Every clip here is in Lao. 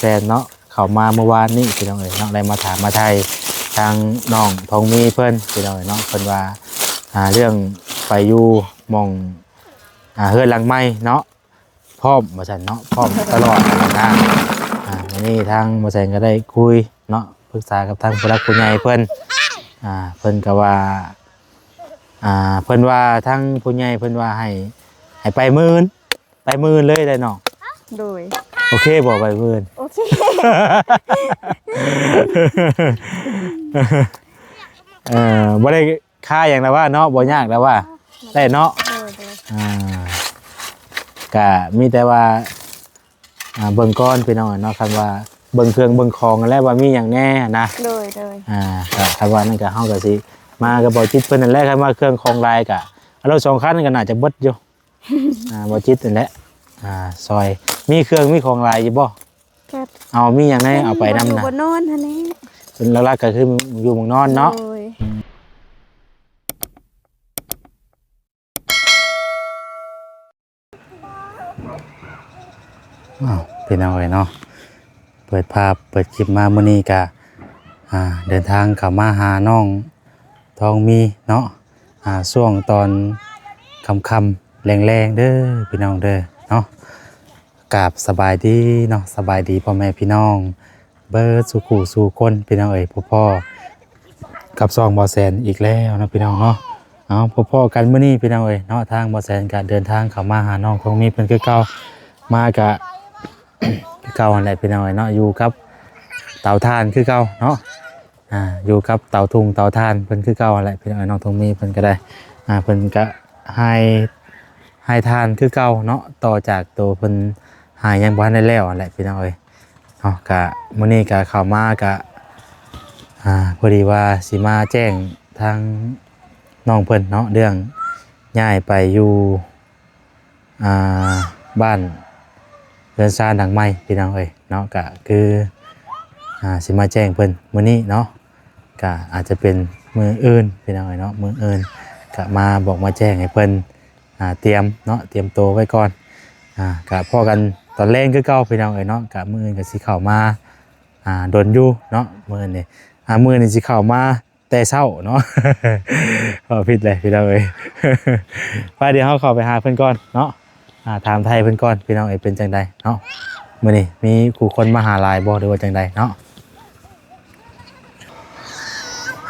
ແຊນເນາະ ເຂົ້າມາເມື່ອວານນີ້ພີ່ນ້ອງເອີຍເນາະ ໄດ້ມາຖາມມາໄຖ່ທາງນ້ອງທອງມີເພິ່ນພີ່ນ້ອງເອີຍເນາະ ເພິ່ນວ່າ ອ່າ ເລື່ອງໄປຢູ່ໝ່ອງ ອ່າ ເຮືອນຫຼັງໃໝ່ເນາະ ພ້ອມວ່າຊັ້ນເນາະ ພ້ອມຕະຫຼອດນະ. ອ່າ ມື້ນີ້ທາງບໍ່ແສນກໍໄດ້ຄຸຍເນາະ ປຶກສາກັບທາງຜູ້ຫຼັກຜູ້ໃຫຍ່ເພິ່ນ ອ່າ ເພິ່ນກໍວ່າ ອ່າ ເພິ່ນວ່າທາງຜູ້ໃຫຍ່ເພິ່ນວ່າໃຫ້ ໃຫ້ໄປມື້ອື່ນ ໄປມື້ອື່ນເລີຍໄດ໋ນ້ອງ. ໂດຍ ໂອເຄບໍ່ ໄປມື້ອື່ນ? ໂອເຄ ເອີ ບໍ່ໄດ້ ຄ່າຫຍັງແລ້ວວ່າເນາະ ບໍ່ຍາກແລ້ວວ່າ ໄດ້ເນາະ. ໂດຍ ໂດຍ ອ່າ ກະມີແຕ່ວ່າ ອ່າ ເບິ່ງກ່ອນພີ່ນ້ອງເນາະ ຄັນວ່າເບິ່ງເຄື່ອງເບິ່ງຂອງຫັ້ນແຫຼະ ວ່າມີຫຍັງແດ່ນະ. ໂດຍ ໂດຍ ອ່າ ກະຄັນວ່ານັ້ນກະເຮົາກະຊິມາກັບບໍ່ຈິດເພິ່ນຫັ້ນແຫຼະ ຄັນວ່າເຄື່ອງຂອງຫຼາຍກະເອົາລົດສອງຄັນກະໜ້າຈະເບິດຢູ່. ອ່າ ບໍ່ຈິດຫັ້ນແຫຼະ ອ່າ ຊ່ອຍ ມີເຄື່ອງມີຂອງຫຼາຍຢູ່ບໍ່? ເອົາ ມີຫຍັງແດ່ ເອົາໄປນຳນະ? ຢູ່ບ່ອນນອນຫັ້ນແຫຼະ ເປັນຫຼັກໆກໍຄືຢູ່ໝ່ອງນອນເນາະ. ໂດຍ ອ້າວ ພີ່ນ້ອງເອີຍເນາະ ເປີດພາບເປີດຄລິບມາມື້ນີ້ກະ ອ່າ ເດີນທາງເຂົ້າມາຫານ້ອງທອງມີເນາະ ອ່າ ຊ່ວງຕອນຄ່ຳໆແລງໆເດີພີ່ນ້ອງເດີເນາະ. ກາບສະບາຍດີເນາະ ສະບາຍດີພໍ່ແມ່ພີ່ນ້ອງເບິດສູ່ຄູ່ສູ່ຄົນພີ່ນ້ອງເອີຍ ພົບພໍ້ກັບຊ່ອງບໍ່ແສນອີກແລ້ວເນາະພີ່ນ້ອງເນາະ. ເອົາ ພົບພໍ້ກັນມື້ນີ້ພີ່ນ້ອງເອີຍເນາະ ທາງບໍ່ແສນກະເດີນທາງເຂົ້າມາຫານ້ອງທອງມີເພິ່ນຄືເກົ່າ ມາກະ ຄືເກົ່າຫັ້ນແຫຼະພີ່ນ້ອງເອີຍເນາະ ຢູ່ກັບເຕົາຖ່ານຄືເກົ່າເນາະ. ອ່າ ຢູ່ກັບເຕົາທຸງເຕົາຖ່ານເພິ່ນຄືເກົ່າຫັ້ນແຫຼະພີ່ນ້ອງເອີຍ. ນ້ອງທອງມີເພິ່ນກໍໄດ້ ອ່າ ເພິ່ນກໍຫາຍ ຫາຍຖ່ານຄືເກົ່າເນາະ ຕໍ່ຈາກໂຕເພິ່ນຫາຍຍັງບໍ່ທັນໄດ້ແລ້ວຫັ້ນແຫຼະພີ່ນ້ອງເອີຍເນາະ. ກະມື້ນີ້ກະເຂົ້າມາກະ ອ່າ ພໍດີວ່າຊິມາແຈ້ງທາງນ້ອງເພິ່ນເນາະ ເລື່ອງຍ້າຍໄປຢູ່ ອ່າ ບ້ານເຮືອນຊານຫຼັງໃໝ່ພີ່ນ້ອງເອີຍເນາະ. ກະຄື ອ່າ ຊິມາແຈ້ງເພິ່ນມື້ນີ້ເນາະ ກະອາດຈະເປັນມື້ອື່ນພີ່ນ້ອງເອີຍເນາະ ມື້ອື່ນກະມາບອກມາແຈ້ງໃຫ້ເພິ່ນ ອ່າ ຕຽມເນາະ ຕຽມໂຕໄວ້ກ່ອນ. ອ່າ ກະພໍ້ກັນຕອນແລງຄືເກົ່າພີ່ນ້ອງເອີຍເນາະ ກະມື້ອື່ນກະຊິເຂົ້າມາ ອ່າ ດົນຢູ່ເນາະ ມື້ນີ້ ອ່າ ມື້ນີ້ຊິເຂົ້າມາ ແຕ່ເຊົ້າເນາະ ເວົ້າຜິດແຫຼະພີ່ນ້ອງເອີຍ. ໄປ ດຽວເຮົາເຂົ້າໄປຫາເພິ່ນກ່ອນເນາະ ອ່າ ຖາມໄຖ່ເພິ່ນກ່ອນພີ່ນ້ອງເອີຍ ເປັນຈັ່ງໃດເນາະ ມື້ນີ້ມີຜູ້ຄົນມາຫາຫຼາຍບໍ່ ຫຼືວ່າຈັ່ງໃດເນາະ.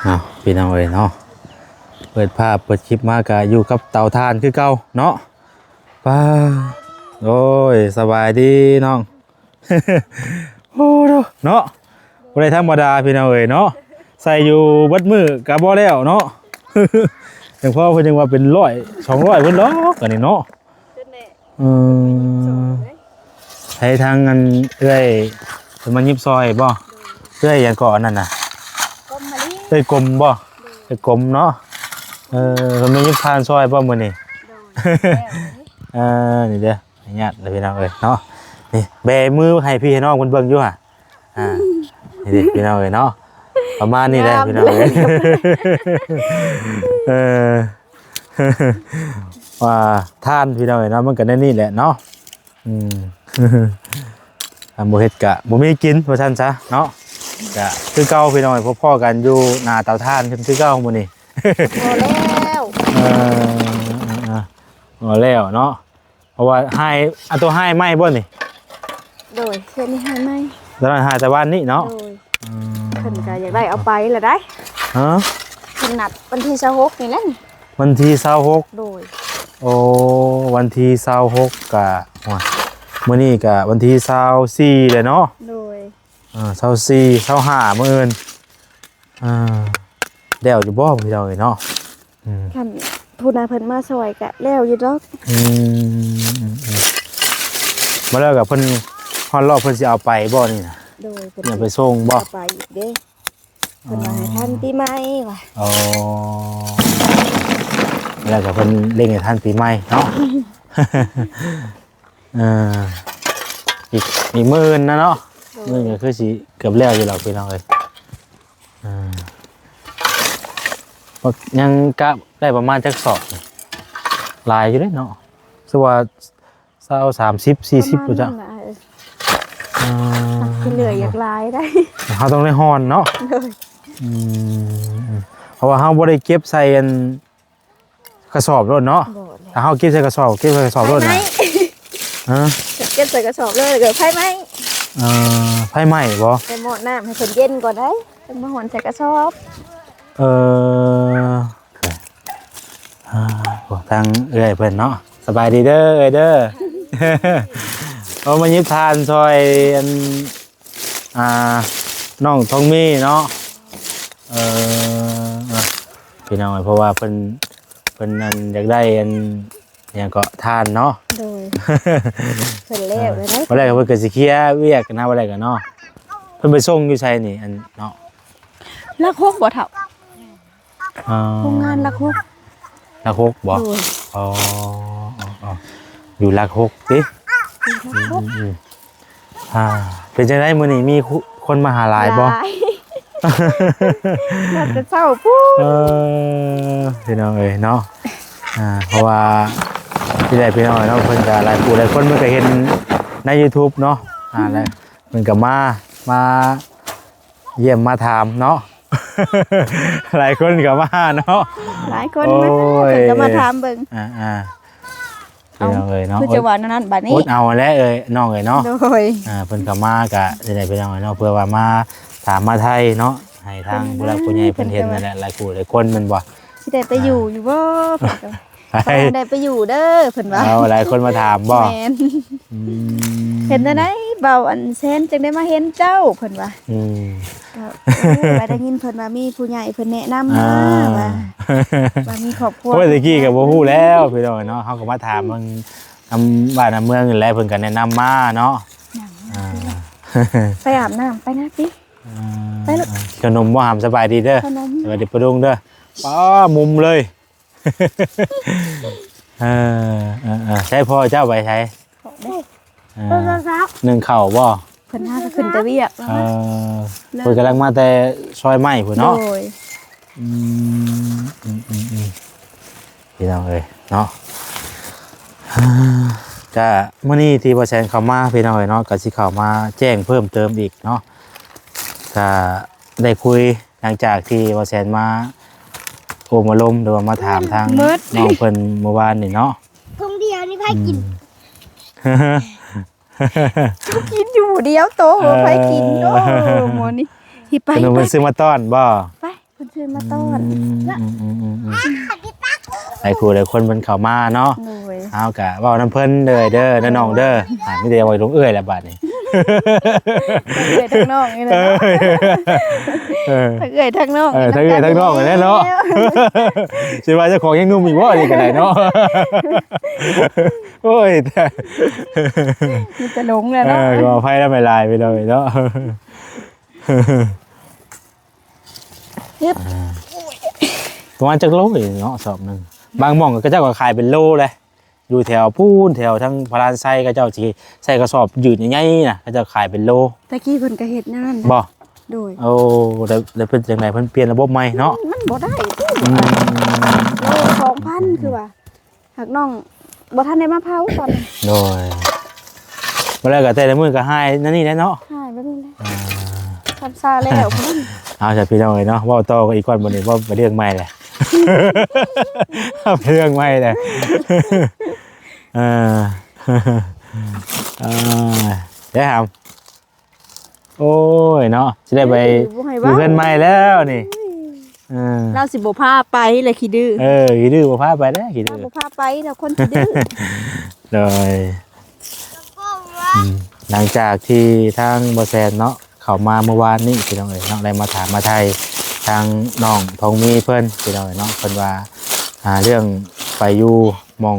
ເອົາ ພີ່ນ້ອງເອີຍເນາະ ເປີດພາບເປີດຄລິບມາກະຢູ່ກັບເຕົາຖ່ານຄືເກົ່າເນາະ. ປ້າ ໂອ້ຍ ສະບາຍດີນ້ອງ. ໂອ້ ເນາະ ບໍ່ໄດ້ທຳມະດາພີ່ນ້ອງເອີຍເນາະ ໃສ່ຢູ່ເບິດມື້ກະບໍ່ແລ້ວເນາະ. ຈັ່ງພໍເພິ່ນຍັງວ່າເປັນຮ້ອຍສອງຮ້ອຍເພິ່ນດອກອັນນີ້ເນາະ. ເອີ ໃຫ້ທາງອັນເອື້ອຍເພິ່ນມາຫຍິບຊ່ອຍບໍ່? ເອື້ອຍຫຍັງເກາະອັນນັ້ນນະ? ກົມມະລີ ເອື້ອຍກົມບໍ່? ເອື້ອຍກົມເນາະ. ເອີ ເພິ່ນມາຫຍິບຖ່ານຊ່ອຍບໍ່ມື້ນີ້? ເອີ ນີ້ເດີ ຍາດເດີພີ່ນ້ອງເອີຍເນາະ. ນີ້ແບມືໃຫ້ພີ່ໃຫ້ນ້ອງເພິ່ນເບິ່ງຢູ່ຫະ. ອ່າ ນີ້ເດ້ພີ່ນ້ອງເອີຍເນາະ ປະມານນີ້ແຫຼະພີ່ນ້ອງເອີຍ. ເອີ ວ່າທ່ານພີ່ນ້ອງເອີຍເນາະ ມັນກໍແນວນີ້ແຫຼະເນາະ. ອືມ ຄັນບໍ່ເຮັດກະບໍ່ມີກິນວ່າຊັ້ນຊະເນາະ. ກະຄືເກົ່າພີ່ນ້ອງເອີຍ ພົບພໍ້ກັນຢູ່ໜ້າເຕົາຖ່ານຄືເກົ່າມື້ນີ້. ພໍແລ້ວ ເອີ ພໍແລ້ວເນາະ. ເພາະວ່າຫາຍ ອັນໂຕຫາຍໃໝ່ບໍ່ນີ້? ໂດຍ ເທື່ອນີ້ຫາຍໃໝ່ ຕອນນັ້ນຫາຍແຕ່ວານນີ້ເນາະ. ໂດຍ ອືມ ເພິ່ນກໍຢາກໄດ້ເອົາໄປລະໄດ໋. ຮະ? ເພິ່ນນັດວັນທີຊາວຫົກນີ້ແຫຼະ. ວັນທີຊາວຫົກ? ໂດຍ ໂອ້ ວັນທີຊາວຫົກກະ ໂອ້ຍ ມື້ນີ້ກະວັນທີຊາວສີ່ແລ້ວເນາະ. ໂດຍ ອ່າ ຊາວສີ່ ຊາວຫ້າ ມື້ອື່ນ ອ່າ ແລ້ວຢູ່ບໍ່ພີ່ນ້ອງເອີຍເນາະ? ອືມ ຄັນຜູ້ນາເພິ່ນມາຊ່ອຍກະແລ້ວຢູ່ດອກ. ອືມ ອືມ ອືມ ມາແລ້ວກະເພິ່ນຮອດລອບເພິ່ນຊິເອົາໄປບໍ່ນີ້ນະ? ໂດຍ ເພິ່ນເອົາໄປສົ່ງບໍ່? ເອົາໄປອີກເດ້ ເພິ່ນວ່າໃຫ້ທັນປີໃໝ່ວ່າ. ອໍ ແລ້ວກະເພິ່ນເລັ່ງໃຫ້ທັນປີໃໝ່ເນາະ. ເອີ ອີກ ອີກມື້ອື່ນນະເນາະ. ໂດຍ ມື້ອື່ນກໍຄືຊິເກືອບແລ້ວຢູ່ແລ້ວພີ່ນ້ອງເອີຍ. ເອີ ຍັງກະໄດ້ປະມານຈັກສອບ? ຫຼາຍຢູ່ເດ້ເນາະ ຄືວ່າຊາວ ສາມສິບ ສີ່ສິບ ປະມານພຸ້ນຈະ ນັ້ນແຫຼະ. ເອີ ຂີ້ເຫຼືອຢາກຫຼາຍໄດ໋. ເຮົາຕ້ອງໄດ້ຮ່ອນເນາະ. ໂດຍ. ອືມ ເພາະວ່າເຮົາບໍ່ໄດ້ເກັບໃສ່ອັນ ກະສອບໂລດເນາະ. ບໍ່ແຫຼະ ຖ້າເຮົາເກັບໃສ່ກະສອບ ເກັບໃສ່ກະສອບໂລດນະ. ໄຟໄໝ້. ຮະ? ເກັບໃສ່ກະສອບເລີຍ ແລ້ວກໍໄຟໄໝ້. ເອີ ໄຟໄໝ້ບໍ? ໄປໝໍ້ນ້ຳໃຫ້ເພິ່ນເຢັນກ່ອນໄດ໋ ຈຶ່ງມາຮ່ອນໃສ່ກະສອບ. ເອີ ອ່າ ໂອ້ ທາງເອື້ອຍເພິ່ນເນາະ. ສະບາຍດີເດີເອື້ອຍເດີ. ເອົາມາຫຍິບຖ່ານຊ່ອຍອັນ ອ່າ ນ້ອງທອງມີເນາະ. ເອີ ພີ່ນ້ອງເອີຍ ເພາະວ່າເພິ່ນ ເພິ່ນນັ້ນຢາກໄດ້ອັນ ຫຍັງເກາະ ຖ່ານເນາະ. ໂດຍ. ເພິ່ນແລ້ວແລ້ວເດ້ ບໍ່ແລ້ວເພິ່ນກໍຊິເຄຍວຽກນະ ບໍ່ແລ້ວກໍເນາະ. ເພິ່ນໄປສົ່ງຢູ່ໃສນີ້ ອັນເນາະ? ຫຼັກຫົກບໍ່ເຖົ້າ? ອ່າ ໂຮງງານຫຼັກຫົກ. ຫຼັກຫົກບໍ່? ໂດຍ. ອໍ ອໍ ອໍ ຢູ່ຫຼັກຫົກຕິ? ຢູ່ຫຼັກຫົກ. ອືມ ອືມ ອ່າ ເປັນຈັ່ງໃດມື້ນີ້ ມີຄົນມາຫາຫຼາຍບໍ່? ຫຼາຍ ມາແຕ່ເຊົ້າພຸ້ນ. ເອີ ພີ່ນ້ອງເອີຍເນາະ. ອ່າ ເພາະວ່າທີ່ແລກ ພີ່ນ້ອງເອີຍເນາະ ເພິ່ນກໍຫຼາຍຜູ້ຫຼາຍຄົນ ເພິ່ນກໍເຫັນໃນ YouTube ເນາະ. ອ່າ ແລ້ວເພິ່ນກໍມາ ມາ ຢ້ຽມມາຖາມເນາະ. ຫຼາຍຄົນກໍມາເນາະ ຫຼາຍຄົນມາ. ໂອ້ຍ ເພິ່ນກໍມາຖາມເບິ່ງ. ອ່າໆ ເອົາ ພີ່ນ້ອງເອີຍເນາະ ຄືຈະວ່າແນວນັ້ນບາດນີ້. ອົດເອົາແຫຼະເອີຍ ນ້ອງເອີຍເນາະ. ໂດຍ. ອ່າ ເພິ່ນກໍມາ ກະຊິໄດ້ ພີ່ນ້ອງເອີຍເນາະ ເພື່ອວ່າມາຖາມມາໄຖ່ເນາະ ໃຫ້ທາງຜູ້ຫຼັກຜູ້ໃຫຍ່ເພິ່ນເຫັນນັ້ນແຫຼະ ຫຼາຍຜູ້ຫຼາຍຄົນແມ່ນບໍ່? ຊິໄດ້ໄປຢູ່ຢູ່ບໍ່? ອ່າ ເພິ່ນກໍ ໄປ ໄປ ໄດ້ໄປຢູ່ເດີເພິ່ນວ່າ. ເອົາ ຫຼາຍຄົນມາຖາມບໍ່? ແມ່ນ. ອືມ ເປັນຈັ່ງໃດເບົາອັນແຊນຈຶ່ງໄດ້ມາເຫັນເຈົ້າ ເພິ່ນວ່າ. ອືມ ກໍ ໂອ້ ໄດ້ຍິນເພິ່ນວ່າມີຜູ້ໃຫຍ່ເພິ່ນແນະນຳມາ ອ່າ ວ່າ ວ່າມີຄອບຄົວ. ໂອ້ຍ ແຕ່ກີ້ກໍບໍ່ຮູ້ແລ້ວ ພີ່ນ້ອງເນາະ ເຮົາກໍມາຖາມເບິ່ງນຳບ້ານນຳເມືອງນີ້ແຫຼະ ເພິ່ນກໍແນະນຳມາເນາະ. ອ່າ ໄປອາບນ້ຳໄປນະຕິ. ອ່າ ໄປລູກ ຂະໜົມບໍ່ຫຳ? ສະບາຍດີເດີ ຂະໜົມ ສະບາຍດີປ້າລຸງເດີ. ປ້າ ມຸມເລີຍ. ເອີ ເອີ ເອີ ໃຊ້ພໍ່ເຈົ້າໄປໃສ? ເອີ ໜຶ້ງເຂົ້າບໍ່? ເພິ່ນຫາກໍຂຶ້ນແຕ່ວຽກ. ເອີ ເພິ່ນກຳລັງມາແຕ່ຊອຍໄມ້ພຸ້ນເນາະ. ໂດຍ. ອືມ ອືມ ອືມ ອືມ ພີ່ນ້ອງເອີຍເນາະ. ກະມື້ນີ້ທີ່ບໍ່ແຊນເຂົ້າມາ ພີ່ນ້ອງເອີຍເນາະ ກະຊິເຂົ້າມາແຈ້ງເພີ່ມເຕີມອີກເນາະ. ກະໄດ້ຄຸຍ ຫຼັງຈາກທີ່ບໍ່ແຊນມາໂອ້ມາລົມ ຫຼືວ່າມາຖາມທາງນ້ອງເພິ່ນມື້ວານນີ້ເນາະ. ຖົງດຽວນີ້ໃຜກິນ? ອືມ ເຈົ້າກິນຢູ່ດຽວໂຕ ເອີ ໃຜກິນໂຕ ມື້ນີ້. ຊິໄປ ຂະໜົມເພິ່ນຊື້ມາຕ້ອນບໍ່? ໄປ ເພິ່ນຊື້ມາຕ້ອນ. ອືມ ອືມ ອືມ ອືມ ອືມ ຫຼາຍຜູ້ຫຼາຍຄົນເພິ່ນເຂົ້າມາເນາະ. ໂດຍ. ເຮົາກະເວົ້ານຳເພິ່ນເດີ ເດີ ເດີນ້ອງເດີ. ອ່າ ມີແຕ່ເວົ້າລົງເອື້ອຍແຫຼະບາດນີ້. ທັງເອື້ອຍທັງນ້ອງນີ້ແຫຼະເນາະ. ເອີ ທັງເອື້ອຍທັງນ້ອງ ເອີ ທັງເອື້ອຍທັງນ້ອງນີ້ແຫຼະເນາະ. ຊິວ່າເຈົ້າຂອງຍັງໜຸ່ມອີກບໍ່ ນີ້ກໍໄດ້ເນາະ. ໂອ້ຍ ມີແຕ່ຫຼົງແຫຼະເນາະ. ເອີ ຂໍອະໄພນຳຫຼາຍໆ ພີ່ນ້ອງເນາະ. ຮຶບ ອ່າ ປະມານຈັກໂລເນາະ ສອບໜຶ່ງ? ບາງໝ່ອງເຂົາເຈົ້າກໍຂາຍເປັນໂລເລີຍ ຢູ່ແຖວພຸ້ນ ແຖວທາງພະລານໄຊ ເຂົາເຈົ້າຊິໃສ່ກະສອບຢືນໃຫຍ່ໆນະ ເຂົາເຈົ້າຂາຍເປັນໂລ. ແຕ່ກີ້ເພິ່ນກໍເຮັດແນວນັ້ນນະ. ບໍ່? ໂດຍ. ໂອ້ ແລ້ວ ແລ້ວເປັນຈັ່ງໃດ ເພິ່ນປ່ຽນລະບົບໃໝ່ເນາະ? ມັນ ມັນບໍ່ໄດ້ຕິ. ອືມ ໂລສອງພັນ ອືມ ຄືວ່າ ຫາກນ້ອງບໍ່ທັນໄດ້ມາເຜົາຕອນນັ້ນ. ໂດຍ. ບໍ່ແລ້ວກໍແຕ່ລະມື້ກໍຫາຍແນວນີ້ແຫຼະເນາະ. ຫາຍແບບນີ້ແຫຼະ. ອ່າ ທຳຊາແລ້ວພຸ້ນ. ເອົາຊະ ພີ່ນ້ອງເອີຍເນາະ ເວົ້າຕໍ່ກັນອີກກ່ອນບັດນີ້ ເວົ້າໄປເລື່ອງໃໝ່ແຫຼະ ເວົ້າໄປເລື່ອງໃໝ່ແຫຼະ. ເອີ ເອີ ໄດ້ຫາມ. ໂອ້ຍເນາະ ຊິໄດ້ໄປ ບໍ່ໃຫ້ ຢູ່ ເວົ້າ ເຮືອນໃໝ່ແລ້ວນີ້. ເອີ ລາວຊິບໍ່ພາໄປແຫຼະ ຂີ້ດື້. ເອີ ຂີ້ດື້ ບໍ່ພາໄປແລ້ວ ຂີ້ດື້ ລາວບໍ່ພາໄປແລ້ວ ຄົນຂີ້ດື້. ໂດຍ. ອືມ ຫຼັງຈາກທີ່ທາງບໍ່ແຊນເນາະ ເຂົ້າມາເມື່ອວານນີ້ ພີ່ນ້ອງເອີຍເນາະ ໄດ້ມາຖາມມາໄຖ່ທາງນ້ອງທອງມີເພິ່ນ ພີ່ນ້ອງເອີຍເນາະ ເພິ່ນວ່າ ອ່າ ເລື່ອງໄປຢູ່ໝ່ອງ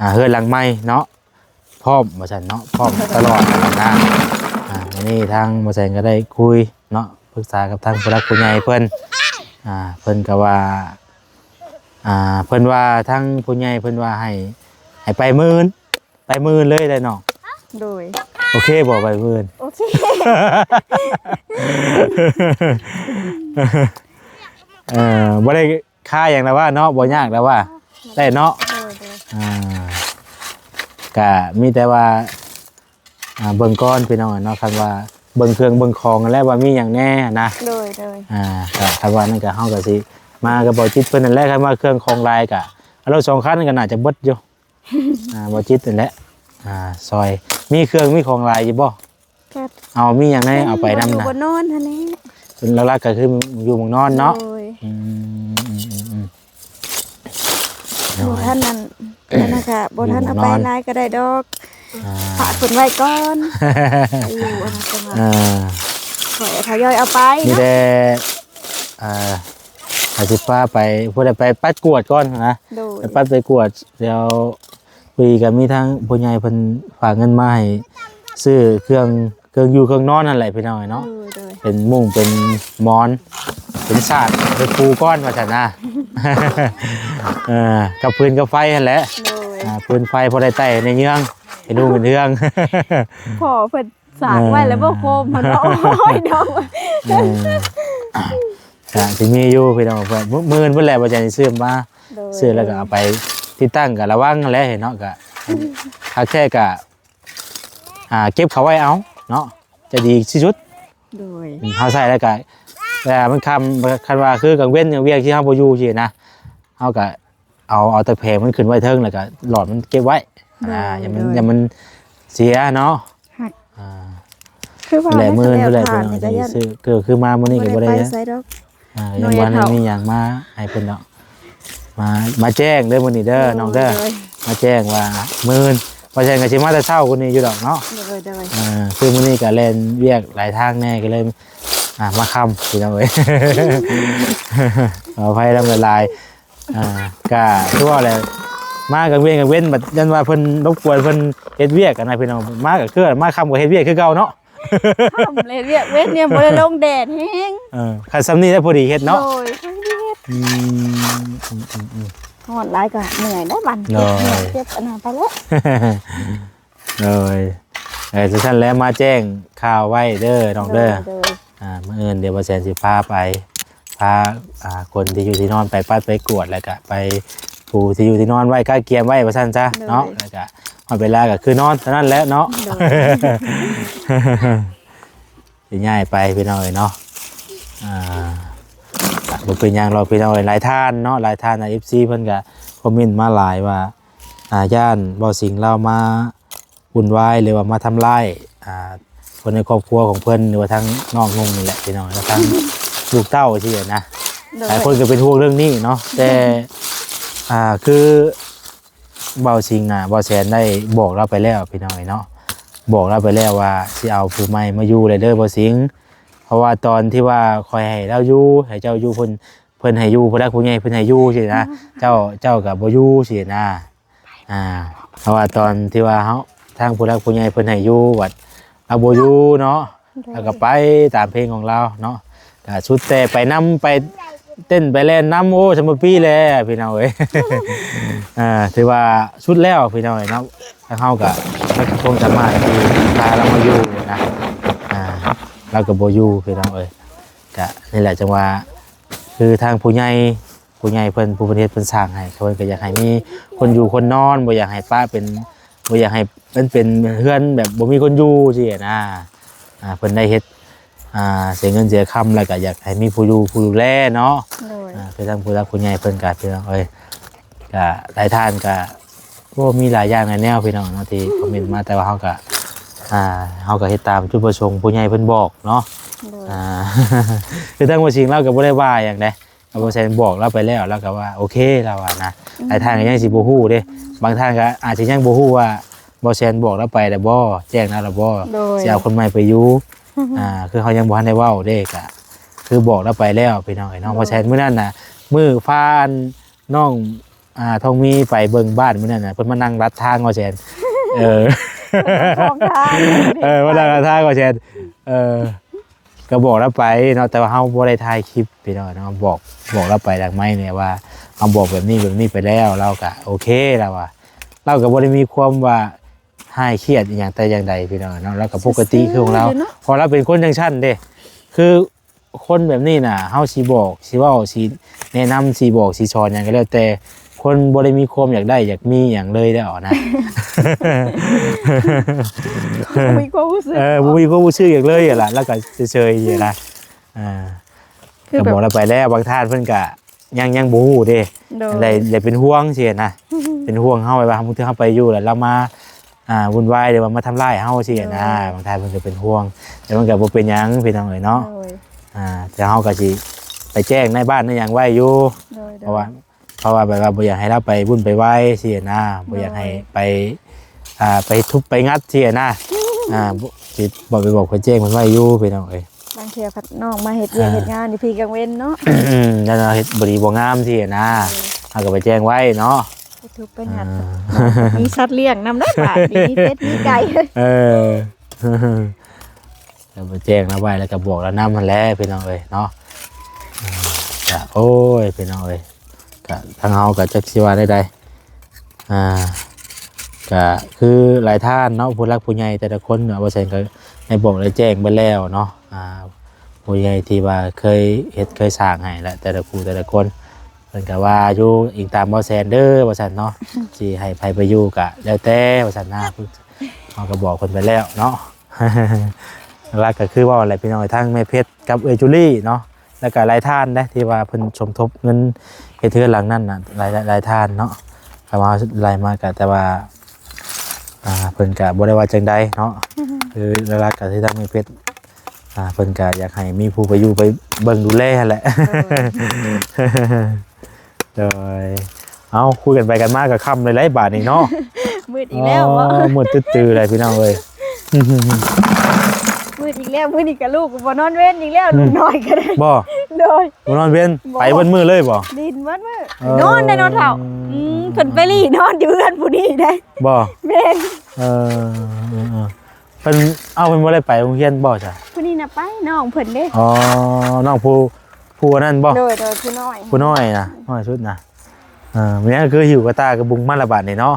ອ່າ ເຮືອນຫຼັງໃໝ່ເນາະ ພ້ອມວ່າຊັ້ນເນາະ ພ້ອມຕະຫຼອດນະ. ອ່າ ມື້ນີ້ທາງບໍ່ແຊນກໍໄດ້ຄຸຍເນາະ ປຶກສາກັບທາງຜູ້ຫຼັກຜູ້ໃຫຍ່ເພິ່ນ. ອ່າ ເພິ່ນກໍວ່າ ອ່າ ເພິ່ນວ່າ ທາງຜູ້ໃຫຍ່ເພິ່ນວ່າໃຫ້ ໃຫ້ໄປມື້ອື່ນ ໄປມື້ອື່ນເລີຍໄດ໋ນ້ອງ. ໂດຍ. ໂອເຄບໍ່ ໄປມື້ອື່ນ? ໂອເຄ. ເອີ ບໍ່ໄດ້ ຄ່າຫຍັງລະວ່າເນາະ ບໍ່ຍາກລະວ່າ ໄດ້ເນາະ. ໂດຍ ໂດຍ. ອ່າ ກະມີແຕ່ວ່າ ອ່າ ເບິ່ງກ່ອນພີ່ນ້ອງເນາະ ຄັນວ່າເບິ່ງເຄື່ອງເບິ່ງຂອງຫັ້ນແຫຼະ ວ່າມີຫຍັງແດ່ນະ. ໂດຍ ໂດຍ ອ່າ ກໍຄັນວ່ານັ້ນກໍເຮົາກໍຊິມາກັບບໍ່ຈິດເພິ່ນນັ້ນແຫຼະ ຄັນວ່າເຄື່ອງຂອງຫຼາຍກໍເອົາລົດສອງຄັນກໍໜ້າຈະເບິດຢູ່. ອ່າ ບໍ່ຈິດນັ້ນແຫຼະ ອ່າ ຊ່ອຍ ມີເຄື່ອງມີຂອງຫຼາຍຢູ່ບໍ່? ກໍ ເອົາ ມີຫຍັງແດ່ ເອົາໄປນຳນະ ບໍ່ນອນຫັ້ນແຫຼະ ເປັນຫຼັກໆກໍຄືຢູ່ໝ່ອງນອນເນາະ. ໂດຍ ອືມໆໆໆ ບໍ່ທັນນັ້ນ ອັນນັ້ນກໍບໍ່ທັນເອົາໄປຫຼາຍກໍໄດ້ດອກ ອ່າ ຝາກເພິ່ນໄວ້ກ່ອນ ໄປຢູ່ອັນນັ້ນກ່ອນ ເອີ ຂ້ອຍທະຍອຍເອົາໄປເນາະ ມີແຕ່ ອ່າ ອາດຊິພາໄປ ຜູ້ໃດໄປປັດກວດກ່ອນນະ. ໂດຍ ໄປປັດໄປກວດ ແລ້ວ ພໍດີກໍມີທາງຜູ້ໃຫຍ່ເພິ່ນຝາກເງິນມາໃຫ້ຊື້ເຄື່ອງ ເຄື່ອງຢູ່ເຄື່ອງນອນນັ້ນແຫຼະພີ່ນ້ອງເອີຍເນາະ. ໂດຍ ໂດຍ ເປັນມຸ້ງເປັນໝອນ ເປັນສາດ ເປັນປູກ່ອນວ່າຊັ້ນນະ ເອີ ກັບຟືນກັບໄຟຫັ້ນແຫຼະ. ໂດຍ ອ່າ ຟືນໄຟພໍໄດ້ໄຕ້ໃນເຍືອງ ເປັນຮຸ່ງເປັນເຮືອງ ພໍ່ເພິ່ນ ສາກໄວ້ແລ້ວບໍ່ໂຄມຫັ້ນເນາະ. ໂອ້ຍ ນ້ອງ ເອີ ກະຊິມີຢູ່ພີ່ນ້ອງ ເພິ່ນ ໝື່ນພຸ້ນແຫຼະ ວ່າຈະຊື້ມາ. ໂດຍ ຊື້ແລ້ວກໍເອົາໄປຕິດຕັ້ງ ກໍລະວັງຫັ້ນແຫຼະເນາະ ກະຄັກແທ້ກະ ອ່າ ເກັບເຂົ້າໄວ້ເອົາເນາະ ຈະດີທີ່ສຸດ. ໂດຍ ເຮົາໃຊ້ແລ້ວກະ ເວລາມັນຄ່ຳ ຄັນວ່າຄືກາງເວັນ ວຽກທີ່ເຮົາບໍ່ຢູ່ຊີ້ນະ ເຮົາກະ ເອົາ ເອົາຕະແພງມັນຂຶ້ນໄວ້ເທິງ ແລ້ວກໍຫຼອດມັນເກັບໄວ້. ໂດຍ ອ່າ ຢ່າມັນ ໂດຍ ຢ່າມັນເສຍເນາະ. ອ່າ ຄືວ່າແຫຼະ ມື້ນີ້ແຫຼະ ພີ່ນ້ອງ ຊິຊື້ ຄື ຄືມາມື້ນີ້ກໍບໍ່ໄດ້ ບໍ່ໄດ້ໄປໃສດອກ. ອ່າ ຍັງບໍ່ໄດ້ມີຫຍັງມາໃຫ້ເພິ່ນດອກ ມາ ມາແຈ້ງເດີມື້ນີ້ເດີ ໂດຍ ນ້ອງເດີ ໂດຍ ມາແຈ້ງວ່າມື້ ວ່າແຈ້ງກໍຊິມາແຕ່ເຊົ້າກວ່ານີ້ຢູ່ດອກເນາະ. ໂດຍ ໂດຍ ອ່າ ຄືມື້ນີ້ກໍແລ່ນວຽກຫຼາຍທາງແດ່ ກໍເລີຍ ອ່າ ມາຄ່ຳ ພີ່ນ້ອງເອີຍ ຂໍອະໄພນຳຫຼາຍໆ. ອ່າ ກະຄືວ່າແຫຼະ ມາກາງເວັນກາງເວັນ ບັດຢ້ານວ່າເພິ່ນລົບກວນເພິ່ນເຮັດວຽກຫັ້ນນະພີ່ນ້ອງ ມາກະຄືມາຄ່ຳກໍເຮັດວຽກຄືເກົ່າເນາະ. ຄ່ຳເຮັດວຽກ ເວັນນີ້ບໍ່ໄດ້ລົງແດດແຮງ. ເອີ ຄັນຊ່ຳນີ້ໄດ້ພໍດີເຮັດເນາະ. ໂດຍ ພໍດີເຮັດ. ອືມ ອືມໆໆ ຮ້ອນຫຼາຍກໍເມື່ອຍໄດ໋ບັດ. ໂດຍ ເຈັບ ເຈັບອັນນັ້ນໄປແລ້ວ. ໂດຍ ເອີ ຈັ່ງຊັ້ນແຫຼະ ມາແຈ້ງຂ່າວໄວ້ເດີນ້ອງເດີ. ໂດຍ ໂດຍ ອ່າ ມື້ອື່ນດຽວບ່າວແສນຊິພາໄປ ພາ ອ່າ ຄົນທີ່ຢູ່ທີ່ນອນໄປປັດໄປກວດ ແລ້ວກະໄປປູທີ່ຢູ່ທີ່ນອນໄວ້ ກະກຽມໄວ້ວ່າຊັ້ນຊະເນາະ. ໂດຍ ແລ້ວກະຮອດເວລາກະຄືນອນເທົ່ານັ້ນແຫຼະເນາະ. ໂດຍ ຊິຍ້າຍໄປພີ່ນ້ອງເອີຍເນາະ. ອ່າ ບໍ່ເປັນຫຍັງດອກພີ່ນ້ອງເອີຍ ຫຼາຍທ່ານເນາະ ຫຼາຍທ່ານ ເອັຟຊີ ເພິ່ນກະຄອມເມັນມາຫຼາຍວ່າ ອ່າ ຢ້ານບ່າວສິງລາວມາວຸ່ນວາຍ ຫຼືວ່າມາທຳລາຍ ອ່າ ຄົນໃນຄອບຄົວຂອງເພິ່ນ ຫຼືວ່າທາງນ້ອງນຸ່ງນີ້ແຫຼະພີ່ນ້ອງ ແລ້ວທາງລູກເຕົ້າຊີ້ນະ. ໂດຍ ຫຼາຍຄົນກໍເປັນຫ່ວງເລື່ອງນີ້ເນາະ ແຕ່ ອ່າ ຄືບ່າວສິງນະ ບ່າວແສນໄດ້ບອກລາວໄປແລ້ວພີ່ນ້ອງເອີຍເນາະ ບອກລາວໄປແລ້ວວ່າຊິເອົາຜູ້ໃໝ່ມາຢູ່ແລ້ວເດີບ່າວສິງ ເພາະວ່າຕອນທີ່ວ່າຂ້ອຍໃຫ້ລາວຢູ່ ໃຫ້ເຈົ້າຢູ່ ເພິ່ນ ເພິ່ນໃຫ້ຢູ່ ຜູ້ຫຼັກຜູ້ໃຫຍ່ເພິ່ນໃຫ້ຢູ່ຊີ້ນະ ເຈົ້າ ເຈົ້າກໍບໍ່ຢູ່ຊີ້ນະ. ອ່າ ເພາະວ່າຕອນທີ່ວ່າເຮົາ ທາງຜູ້ຫຼັກຜູ້ໃຫຍ່ເພິ່ນໃຫ້ຢູ່ ບັດລາວບໍ່ຢູ່ເນາະ. ໂດຍ ລາວກໍໄປຕາມເພງຂອງລາວເນາະ ກໍສຸດແຕ່ໄປນຳ ໄປເຕັ້ນໄປແລ່ນນຳ ໂອ້ ສຳມະປີແລ້ວພີ່ນ້ອງເອີຍ. ອ່າ ຖືວ່າສຸດແລ້ວພີ່ນ້ອງເອີຍເນາະ ທາງເຮົາກໍບໍ່ມີຄວາມສາມາດທີ່ພາລາວມາຢູ່ນະ. ອ່າ ລາວກໍບໍ່ຢູ່ພີ່ນ້ອງເອີຍ ກະນີ້ແຫຼະ ຈັ່ງວ່າ ຄືທາງຜູ້ໃຫຍ່ ຜູ້ໃຫຍ່ເພິ່ນ ຜູ້ເພິ່ນເຮັດເພິ່ນສ້າງໃຫ້ ເພິ່ນກໍຢາກໃຫ້ມີຄົນຢູ່ຄົນນອນ ບໍ່ຢາກໃຫ້ປະເປັນ ບໍ່ຢາກໃຫ້ມັນເປັນເຮືອນແບບບໍ່ມີຄົນຢູ່ຊີ້ນະ. ອ່າ ເພິ່ນໄດ້ເຮັດ ອ່າ ເສຍເງິນເສຍຄຳ ແລ້ວກໍຢາກໃຫ້ມີຜູ້ຢູ່ຜູ້ດູແລເນາະ. ໂດຍ ອ່າ ຄືທາງຜູ້ຫຼັກຜູ້ໃຫຍ່ເພິ່ນກໍ ພີ່ນ້ອງເອີຍ ກໍຫຼາຍທ່ານກໍ ໂອ້ ມີຫຼາຍຢ່າງຫຼາຍແນວພີ່ນ້ອງເນາະ ທີ່ຄອມເມັນມາ ແຕ່ວ່າເຮົາກໍ ອ່າ ເຮົາກໍເຮັດຕາມຈຸດປະສົງຜູ້ໃຫຍ່ເພິ່ນບອກເນາະ. ໂດຍ ອ່າ ຄືທາງບ່າວສິງລາວກໍບໍ່ໄດ້ວ່າຫຍັງເດ້ ບ່າວແສນບອກລາວໄປແລ້ວ ລາວກໍວ່າໂອເຄ ລາວວ່ານະ. ອືມ ຫຼາຍທ່ານກໍຍັງຊິບໍ່ຮູ້ເດ້ ບາງທ່ານກໍອາດຊິຍັງບໍ່ຮູ້ວ່າບ່າວແສນບອກລາວໄປແລ້ວບໍ່ ແຈ້ງລາວແລ້ວບໍ່ ໂດຍ ຊິເອົາຄົນໃໝ່ໄປຢູ່. ອ່າ ຄືເຮົາຍັງບໍ່ທັນໄດ້ເວົ້າເດ້ ກໍຄືບອກລາວໄປແລ້ວພີ່ນ້ອງເອີຍເນາະ. ໂດຍ ບ່າວແສນມື້ນັ້ນນະ ມື້ພາ ນ້ອງ ອ່າ ທອງມີໄປເບິ່ງບ້ານມື້ນັ້ນນະ ເພິ່ນມານັ່ງລັດທາງ ບ່າວແສນ. ເອີ ເພິ່ນເຈົ້າຂອງທາງ ເອີ ມານັ່ງລັດທາງ ບ່າວແສນ. ເອີ ກໍບອກລາວໄປເນາະ ແຕ່ວ່າເຮົາບໍ່ໄດ້ຖ່າຍຄລິບພີ່ນ້ອງເນາະ ບອກ ບອກລາວໄປຫຼັງໄມນີ້ວ່າ ເຮົາບອກແບບນີ້ແບບນີ້ໄປແລ້ວ ລາວກໍໂອເຄ ລາວວ່າ ລາວກໍບໍ່ໄດ້ມີຄວາມວ່າຮ້າຍຄຽດອີ່ຫຍັງແຕ່ຢ່າງໃດພີ່ນ້ອງເນາະ ລາວກໍປົກກະຕິຄືຂອງລາວ ເພາະລາວເປັນຄົນຈັ່ງຊັ້ນເດ້ ຄື ຄົນແບບນີ້ນະ ເຮົາຊິບອກ ຊິເວົ້າ ຊິແນະນຳ ຊິບອກ ຊິສອນຫຍັງກໍແລ້ວແຕ່ ຄ ຄົນບໍ່ໄດ້ມີຄວາມຢາກໄດ້ຢາກມີຫຍັງເລີຍແລ້ວນະ ບໍ່ມີຄວາມຮູ້ສຶກ ເອີ ບໍ່ມີຄວາມຮູ້ສຶກຫຍັງເລີຍຫັ້ນລະ ລາວກໍເຊີຍໆຢູ່ນະ ອ່າ ກໍບອກລາວໄປແລ້ວ ບາງທ່ານເພິ່ນກໍຍັງ ຍັງບໍ່ຮູ້ເດ້ ໂດຍ ແລະ ແລະເປັນຫ່ວງຊີ້ນະ ເປັນຫ່ວງເຮົາ ແບບວ່າບາງເທື່ອເຮົາໄປຢູ່ແລ້ວລາວມາ ອ່າ ວຸ່ນວາຍ ຫຼືວ່າມາທຳລາຍເຮົາຊີ້ນະ ໂດຍ ບາງທ່ານເພິ່ນກໍເປັນຫ່ວງ ແຕ່ມັນກໍບໍ່ເປັນຫຍັງພີ່ນ້ອງເອີຍເນາະ ໂດຍ ອ່າ ແຕ່ເຮົາກໍຊິໄປແຈ້ງນາຍບ້ານນາຍຫຍັງໄວ້ຢູ່ ໂດຍ ເພາະວ່າ ເພາະວ່າແບບວ່າບໍ່ຢາກໃຫ້ລາວໄປວຸ່ນໄປວາຍຊີ້ນະ ບໍ່ຢາກໃຫ້ ໂດຍ ໄປ ອ່າ ໄປທຸບໄປງັດຊີ້ນະ ອ່າ ຊິບອກ ໄປບອກໄປແຈ້ງເພິ່ນໄວ້ຢູ່ພີ່ນ້ອງເອີຍ ບາງເທື່ອພັດນ້ອງມາເຮັດວຽກ ອ່າ ເຮັດງານຢູ່ພີ້ກາງເວັນເນາະ ແລ້ວເຮົາເຮັດບໍ່ດີບໍ່ງາມຊີ້ນະ ເອີ ເຮົາກໍໄປແຈ້ງໄວ້ເນາະ ໄປທຸບໄປງັດ ອ່າ ມີສັດລ້ຽງນຳເດີ ບາດນີ້ມີເປັດມີໄກ່ ເອີ ກໍໄປແຈ້ງລາວໄວ້ ແລ້ວກໍບອກລາວນຳຫັ້ນແຫຼະພີ່ນ້ອງເອີຍເນາະ ອ່າ ກໍ ໂອ້ຍ ພີ່ນ້ອງເອີຍ ກະທາງເຮົາກະຈັກຊິວ່າແນວໃດ ອ່າ ກະຄືຫຼາຍທ່ານເນາະ ຜູ້ຫຼັກຜູ້ໃຫຍ່ແຕ່ລະຄົນ ເວົ້າຊັ້ນກໍໄດ້ບອກໄດ້ແຈ້ງເບິດແລ້ວເນາະ ອ່າ ຜູ້ໃຫຍ່ທີ່ວ່າເຄີຍເຮັດເຄີຍສ້າງໃຫ້ແຫຼະ ແຕ່ລະຄູ່ແຕ່ລະຄົນ ເພິ່ນກໍວ່າຢູ່ ອີງຕາມບໍ່ແຊນເດີ ວ່າຊັ້ນເນາະ ຊິໃຫ້ໃຜໄປຢູ່ກະແລ້ວແຕ່ ວ່າຊັ້ນນະ ເຮົາກໍບອກເພິ່ນໄປແລ້ວເນາະ. ຫຼັກໆກໍຄືເວົ້າແຫຼະພີ່ນ້ອງ ທັງແມ່ເພັດກັບເອື້ອຍຈູລີເນາະ ແລ້ວກໍຫຼາຍທ່ານເດ້ທີ່ວ່າເພິ່ນສົມທົບເງິນເຮັດເຮືອນຫຼັງນັ້ນນະ ຫຼາຍໆ ຫຼາຍທ່ານເນາະ ກໍວ່າໄລ່ມາກໍ ແຕ່ວ່າ ອ່າ ເພິ່ນກໍບໍ່ໄດ້ວ່າຈັ່ງໃດເນາະ ຄືຫຼັກໆກໍຄືທາງແມ່ເພັດ ອ່າ ເພິ່ນກໍຢາກໃຫ້ມີຜູ້ໄປຢູ່ໄປເບິ່ງດູແລຫັ້ນແຫຼະ ໂດຍ ໂດຍ ເອົ້າ ຄຸຍກັນໄປກັນມາກໍຄ່ຳເລີຍແຫຼະບາດນີ້ເນາະ ມືດອີກແລ້ວເບາະ ອໍ ມືດຕຶດໆເລີຍພີ່ນ້ອງເອີຍ ມືດອີກແລ້ວ ມື້ນີ້ກໍລູກກໍບໍ່ນອນເວັນອີກແລ້ວ ອືມ ລູກນ້ອຍກໍໄດ້ ບໍ່ ໂດຍ ບໍ່ນອນເວັນ ບໍ່ ໄປເບິດມື້ເລີຍບໍ່ ຫຼິ້ນເບິດມື້ ເອີ ນອນໄດ້ນອນເຖົ້າ ອືມ ເພິ່ນໄປລີ້ນອນຢູ່ເຮືອນຜູ້ນີ້ໄດ໋ ບໍ່ ແມ່ນ ເອີ ເອີ ເອີ ເພິ່ນ ເອົ້າ ເພິ່ນບໍ່ໄດ້ໄປໂຮງຮຽນບໍ່ຊະ ຜູ້ນີ້ນະໄປ ນ້ອງເພິ່ນເດ້ ອໍ ນ້ອງຜູ້ ຜູ້ອັນນັ້ນບໍ່ ໂດຍ ໂດຍ ຜູ້ນ້ອຍ ຜູ້ນ້ອຍນະ ນ້ອຍສຸດນະ ເອີ ແມ່ນຄືຫິ້ວກະຕ່າກະບຸງມາລະບາດນີ້ເນາະ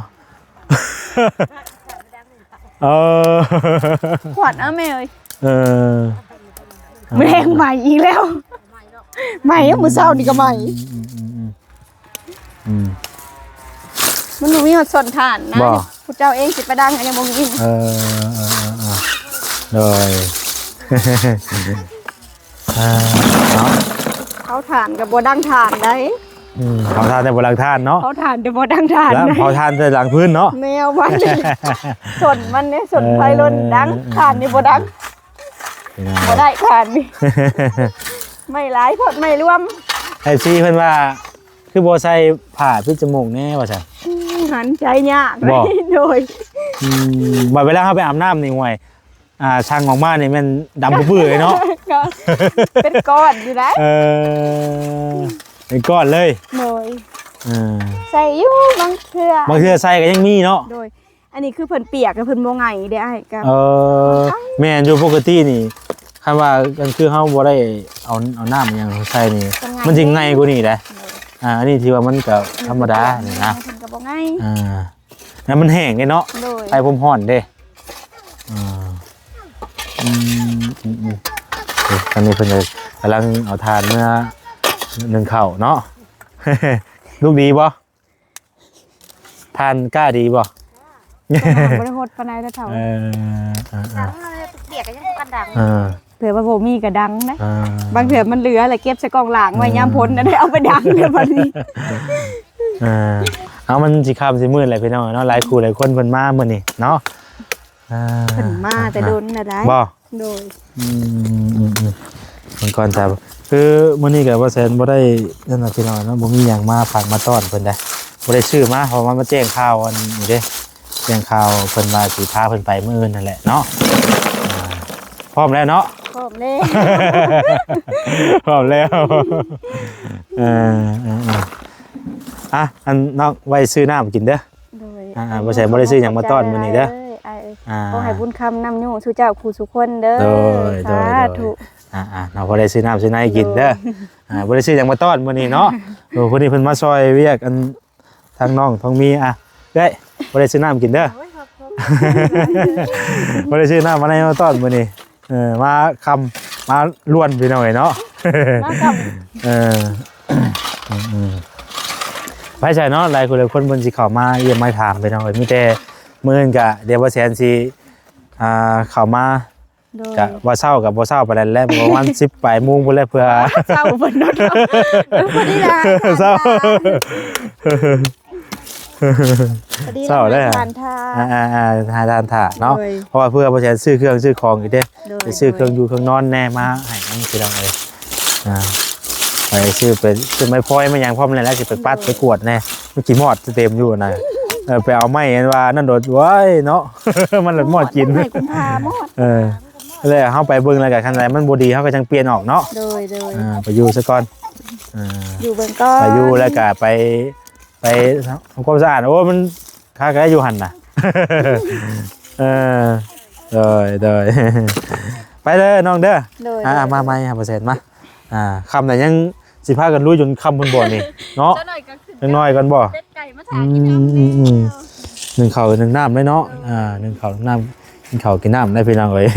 ເອີ ຂວັນເອົາແມ່ເອີຍ ເອີ ແມງໄໝ້ອີກແລ້ວ ໄໝ້ມື້ເຊົ້ານີ້ກໍໄໝ້ ອືມ ອືມ ອືມ ອືມ ມັນບໍ່ມີຮອດສ້ອນຖ່ານນະ ບໍ່ ຜູ້ເຈົ້າເອງຊິໄປດັງກໍຍັງບໍ່ມີ ເອີ ເອີ ເອີ ເອີ ໂດຍ ອ່າ ເນາະ ເຜົາຖ່ານກໍບໍ່ດັງຖ່ານໃດ ອືມ ເຜົາຖ່ານແຕ່ບໍ່ດັງຖ່ານເນາະ ເຜົາຖ່ານແຕ່ບໍ່ດັງຖ່ານ ແລ້ວເຜົາຖ່ານແຕ່ດັງຟືນເນາະ ແນວມັນ ສົ້ນມັນເດ້ ສົ້ນໄຟລົນດັງ ເອີ ຖ່ານນີ້ບໍ່ດັງ ພີ່ນ້ອງ ບໍ່ໄດ້ຖ່ານນີ້ ໄມ້ຫຼາຍໂພດ ໄມ້ລວມ ເອັຟຊີເພິ່ນວ່າ ຄືບໍ່ໃສ່ຜ້າປິດຈະມູກແດ່ວ່າຊັ້ນ ອືມ ຫັນໃຈຍາກ ບໍ່ ໂດຍ ອືມ ບັດເວລາເຮົາໄປອາບນ້ຳນີ້ ຫ້ວຍ ອ່າ ຊັ່ງອອກມານີ້ແມ່ນດຳປຶ້ຍເລີຍເນາະ ກໍເປັນກ້ອນຢູ່ໄດ໋ ເອີ ເປັນກ້ອນເລີຍ ໂດຍ ເອີ ໃສ່ຢູ່ບາງເທື່ອ ບາງເທື່ອໃສ່ກໍຍັງມີເນາະ ໂດຍ ອັນນີ້ຄືເພິ່ນປຽກ ແລ້ວເພິ່ນບໍ່ໄຫງເດ້ອ້າຍ ກໍ ເອີ ແມ່ນຢູ່ ປົກກະຕິນີ້ ຄັນວ່າ ຄັນຄືເຮົາບໍ່ໄດ້ເອົາ ເອົານ້ຳຫຍັງໃສ່ນີ້ ມັນຊິໄຫງກວ່ານີ້ເດ້ ໂດຍ ອ່າ ອັນນີ້ຖືວ່າມັນກໍທຳມະດານີ້ນະ ເພິ່ນກໍບໍ່ໄຫງ ອ່າ ແລ້ວມັນແຫ້ງເດ້ເນາະ ໂດຍ ໃສ່ຄວາມຮ້ອນເດ້ ອ່າ ອືມ ອືມ ອືມ ເອີ ອັນນີ້ເພິ່ນກໍກຳລັງເອົາຖ່ານເມືອໜຶ້ງເຂົ້າເນາະ ລູກດີບໍ່? ທ່ານກ້າດີບໍ່? ບໍ່ໄດ້ຫົດປານໃດເດີ້ເຖົ້າ ເອີ ເອີ ເອີ ເອີ ເວຍກກໍຍັງບໍ່ທັນດັງ ເອີ ເຜື່ອວ່າບໍ່ມີກໍດັງນະ ເອີ ບາງເທື່ອມັນເຫຼືອແລ້ວເກັບໃສ່ກ່ອງລ້າງໄວ້ ເອີ ຍາມຝົນນັ້ນໄດ້ເອົາໄປດັງເລີຍບັດນີ້ ເອີ ເອົາ ມັນຊິຄ່ຳຊິມືດແລ້ວພີ່ນ້ອງເນາະ ຫຼາຍຄູ່ຫຼາຍຄົນເພິ່ນມາມື້ນີ້ເນາະ ເອີ ເພິ່ນມາແຕ່ດົນແລ້ວໃດ໋ ບໍ່? ໂດຍ ອືມ ອືມ ອືມ ມັນກ່ອນຈະ ຄືມື້ນີ້ກໍບໍ່ແຊນບໍ່ໄດ້ນັ້ນນະພີ່ນ້ອງເນາະ ບໍ່ມີຫຍັງມາຝາກມາຕ້ອນເພິ່ນໃດ ບໍ່ໄດ້ຊື້ມາ ເພາະວ່າມາແຈ້ງຂ່າວອັນນີ້ເດ້ ແຈ້ງຂ່າວເພິ່ນວ່າຊິພາເພິ່ນໄປມື້ອື່ນນັ້ນແຫຼະເນາະ ອ່າ ພ້ອມແລ້ວເນາະ ພ້ອມແລ້ວ ພ້ອມແລ້ວ ເອີ ເອີ ເອີ ອ່ະ ອັນນ້ອງໄວ້ຊື້ນ້ຳກິນເດີ້ ໂດຍ ອ່າໆ ບໍ່ໃສ່ ບໍ່ໄດ້ຊື້ຫຍັງມາຕ້ອນມື້ນີ້ເດີ້ ອ້າຍເອີຍ ອ່າ ຂໍໃຫ້ບຸນຄຳນຳຢູ່ສູ່ເຈົ້າຄູ່ສູ່ຄົນເດີ້ ໂດຍ ໂດຍ ສາທຸ ອ່າໆ ເນາະ ພໍໄດ້ຊື້ນ້ຳຊື້ໃນກິນເດີ້ ໂດຍ ອ່າ ບໍ່ໄດ້ຊື້ຫຍັງມາຕ້ອນມື້ນີ້ເນາະ ໂອ້ ພໍດີເພິ່ນມາຊ່ອຍວຽກ ອັນ ທາງນ້ອງທອງມີ ອ່ະ ເອື້ອຍ ບໍ່ໄດ້ຊື້ນ້ຳກິນເດີ້ ໂອ້ຍ ຂອບຄຸນ ບໍ່ໄດ້ຊື້ນ້ຳມາໃນມາຕ້ອນມື້ນີ້ ເອີ ມາຄ່ຳມາລວນພີ່ນ້ອງເອີຍເນາະ ມາຄ່ຳ ເອີ ອືມ ໄປໃສເນາະ ຫຼາຍຄົນຫຼາຍຄົນເພິ່ນຊິເຂົ້າມາຢ້ຽມມາຖາມພີ່ນ້ອງເອີຍ ມີແຕ່ມື້ອື່ນກະດຽວບໍ່ແສນຊິ ອ່າ ເຂົ້າມາ ໂດຍ ກະວ່າເຊົ້າກະບໍ່ເຊົ້າປານໃດແຫຼະ ປະມານສິບປາຍໂມງພຸ້ນແຫຼະ ເພື່ອ ເຊົ້າເພິ່ນເນາະ ເອີ ພໍດີລະ ເຊົ້າ ພໍດີລະ ເຊົ້າແລ້ວ ໃຫ້ທ່ານທ່າ ອ່າໆໆ ໃຫ້ທ່ານທ່າເນາະ ໂດຍ ເພາະວ່າເພື່ອບໍ່ແມ່ນຊື້ເຄື່ອງຊື້ຂອງອີກເດ້ ໂດຍ ໄປຊື້ເຄື່ອງຢູ່ເຄື່ອງນອນແດ່ມາໃຫ້ນຳພີ່ນ້ອງເອີຍ ອ່າ ໄປຊື້ ໄປຊື້ໄມ້ພອຍໄມ້ຫຍັງພ້ອມແຫຼະ ແລ້ວຊິໄປປັດ ໂດຍ ໄປກວດແດ່ ມັນຂີ້ມອດເຕັມຢູ່ນະ ເອີ ໄປເອົາໄມ້ອັນວ່ານັ້ນໂດດ ໂອ້ຍເນາະ ມັນລະມອດກິນ ໄມ້ກຸມພາມອດ ເອີ ແລ້ວເຮົາໄປເບິ່ງແລ້ວກະ ຄັນໃດມັນບໍ່ດີ ເຮົາກະຈັ່ງປ່ຽນອອກເນາະ ໂດຍ ໂດຍ ອ່າ ໄປຢູ່ຊະກ່ອນ ອ່າ ຢູ່ເບິ່ງກ່ອນ ໄປຢູ່ແລ້ວກະໄປ ໄປທຳຄວາມສະອາດ ໂອ້ ມັນຄັກແລ້ວຢູ່ຫັ້ນນະ ເອີ ໂດຍ ໂດຍ ໄປເດີນ້ອງເດີ ໂດຍ ອ່າ ໂດຍ ມາໃໝ່ ຫາເປີເຊັນມາ ອ່າ ຄ່ຳແລ້ວຍັງຊິພາກັນລຸຍຈົນຄ່ຳພຸ້ນບໍ່ນີ້ເນາະ ຈັກໜ່ອຍກະຂຶ້ນ ຈັກໜ່ອຍກ່ອນບໍ່ ເປັດໄກ່ມາຖ້າກິນນ້ຳ ອືມ ອືມ ໜຶ້ງເຂົ້າໜຶ້ງນ້ຳເລີຍເນາະ ອ່າ ໜຶ້ງເຂົ້າໜຶ້ງນ້ຳ ກິນເຂົ້າກິນນ້ຳໄດ້ພີ່ນ້ອງເອີຍ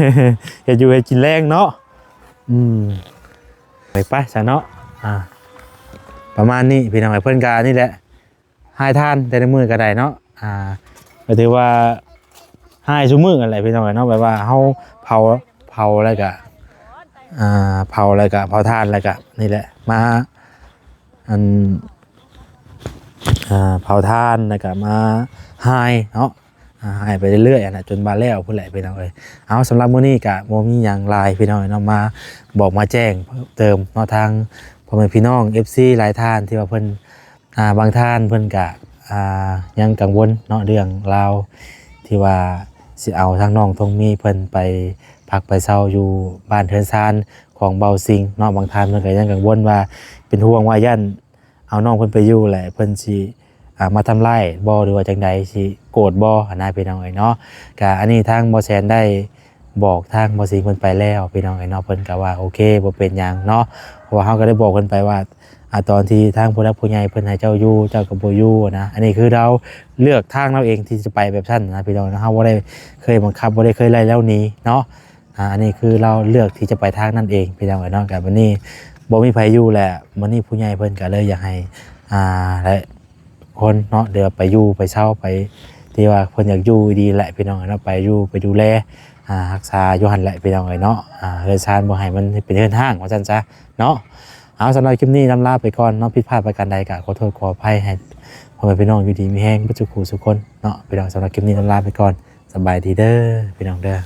ເຮັດຢູ່ເຮັດກິນແລງເນາະ ອືມ ໄປ ໄປຊະເນາະ ອ່າ ປະມານນີ້ພີ່ນ້ອງເອີຍ ເພິ່ນກະນີ້ແຫຼະ ຫາຍຖ່ານແຕ່ລະມື້ກະໄດ້ເນາະ ອ່າ ກະຖືວ່າຫາຍຊຸມື້ຫັ້ນແຫຼະພີ່ນ້ອງເອີຍເນາະ ແບບວ່າເຮົາເຜົາ ເຜົາແລ້ວກະ ອ່າ ເຜົາແລ້ວກະ ເຜົາຖ່ານແລ້ວກະ ນີ້ແຫຼະ ມາ ອັນ ອ່າ ເຜົາຖ່ານແລ້ວກະມາຫາຍເນາະ ອ່າ ຫາຍໄປເລື້ອຍໆຫັ້ນນະ ຈົນວ່າແລ້ວພຸ້ນແຫຼະພີ່ນ້ອງເອີຍ ເອົາ ສຳລັບມື້ນີ້ກະບໍ່ມີຫຍັງຫຼາຍພີ່ນ້ອງເອີຍເນາະ ມາບອກມາແຈ້ງເພີ່ມເຕີມເນາະ ທາງພໍ່ແມ່ພີ່ນ້ອງ ເອັຟຊີ ຫຼາຍທ່ານທີ່ວ່າເພິ່ນ ອ່າ ບາງທ່ານເພິ່ນກະ ອ່າ ຍັງກັງວົນເນາະ ເລື່ອງລາວທີ່ວ່າຊິເອົາທາງນ້ອງທອງມີເພິ່ນໄປພັກໄປເຊົາຢູ່ບ້ານເຮືອນຊານຂອງເບົາສິງເນາະ ບາງທ່ານເພິ່ນກະຍັງກັງວົນວ່າ ເປັນຫ່ວງວ່າຢ້ານ ເອົານ້ອງເພິ່ນໄປຢູ່ແຫຼະ ເພິ່ນຊິ ອ່າ ມາທຳຮ້າຍບໍ່ ຫຼືວ່າຈັ່ງໃດ ຊິໂກດບໍ່ຫັ້ນນະພີ່ນ້ອງເອີຍເນາະ ກະອັນນີ້ທາງບໍ່ແສນໄດ້ບອກທາງບໍ່ສິງເພິ່ນໄປແລ້ວພີ່ນ້ອງເອີຍເນາະ ເພິ່ນກະວ່າໂອເຄ ບໍ່ເປັນຫຍັງເນາະ ເພາະວ່າເຮົາກະໄດ້ບອກເພິ່ນໄປວ່າ ອ່າ ຕອນທີ່ທາງຜູ້ຫຼັກຜູ້ໃຫຍ່ເພິ່ນໃຫ້ເຈົ້າຢູ່ ເຈົ້າກະບໍ່ຢູ່ນະ ອັນນີ້ຄືລາວເລືອກທາງລາວເອງທີ່ຈະໄປແບບຊັ້ນນະພີ່ນ້ອງເນາະ ເຮົາບໍ່ໄດ້ເຄີຍບັງຄັບ ບໍ່ໄດ້ເຄີຍໄລ່ລາວໜີເນາະ ອ່າ ອັນນີ້ຄືລາວເລືອກທີ່ຈະໄປທາງນັ້ນເອງພີ່ນ້ອງເອີຍເນາະ ກະບາດນີ້ບໍ່ມີໃຜຢູ່ແຫຼະ ບາດນີ້ຜູ້ໃຫຍ່ເພິ່ນກະເລີຍຢາກໃຫ້ ອ່າ ຫຼາຍຄົນເນາະ ເດີໄປຢູ່ໄປເຊົາໄປ ທີ່ວ່າເພິ່ນຢາກຢູ່ດີແຫຼະພີ່ນ້ອງເອີຍເນາະ ໄປຢູ່ໄປດູແລ ອ່າ ຮັກສາຢູ່ຫັ້ນແຫຼະພີ່ນ້ອງເອີຍເນາະ ອ່າ ເຮືອນຊານບໍ່ໃຫ້ມັນເປັນເຮືອນຮ້າງວ່າຊັ້ນຊະເນາະ ເອົາ ສຳລັບຄລິບນີ້ລຳລາໄປກ່ອນເນາະ ຜິດພາດປະການໃດກະຂໍໂທດຂໍອະໄພໃຫ້ພໍ່ແມ່ພີ່ນ້ອງຢູ່ດີມີແຮງເບິດສູ່ຄູ່ສູ່ຄົນເນາະ ພີ່ນ້ອງ ສຳລັບຄລິບນີ້ລຳລາໄປກ່ອນ ສະບາຍດີເດີພີ່ນ້ອງເດີ.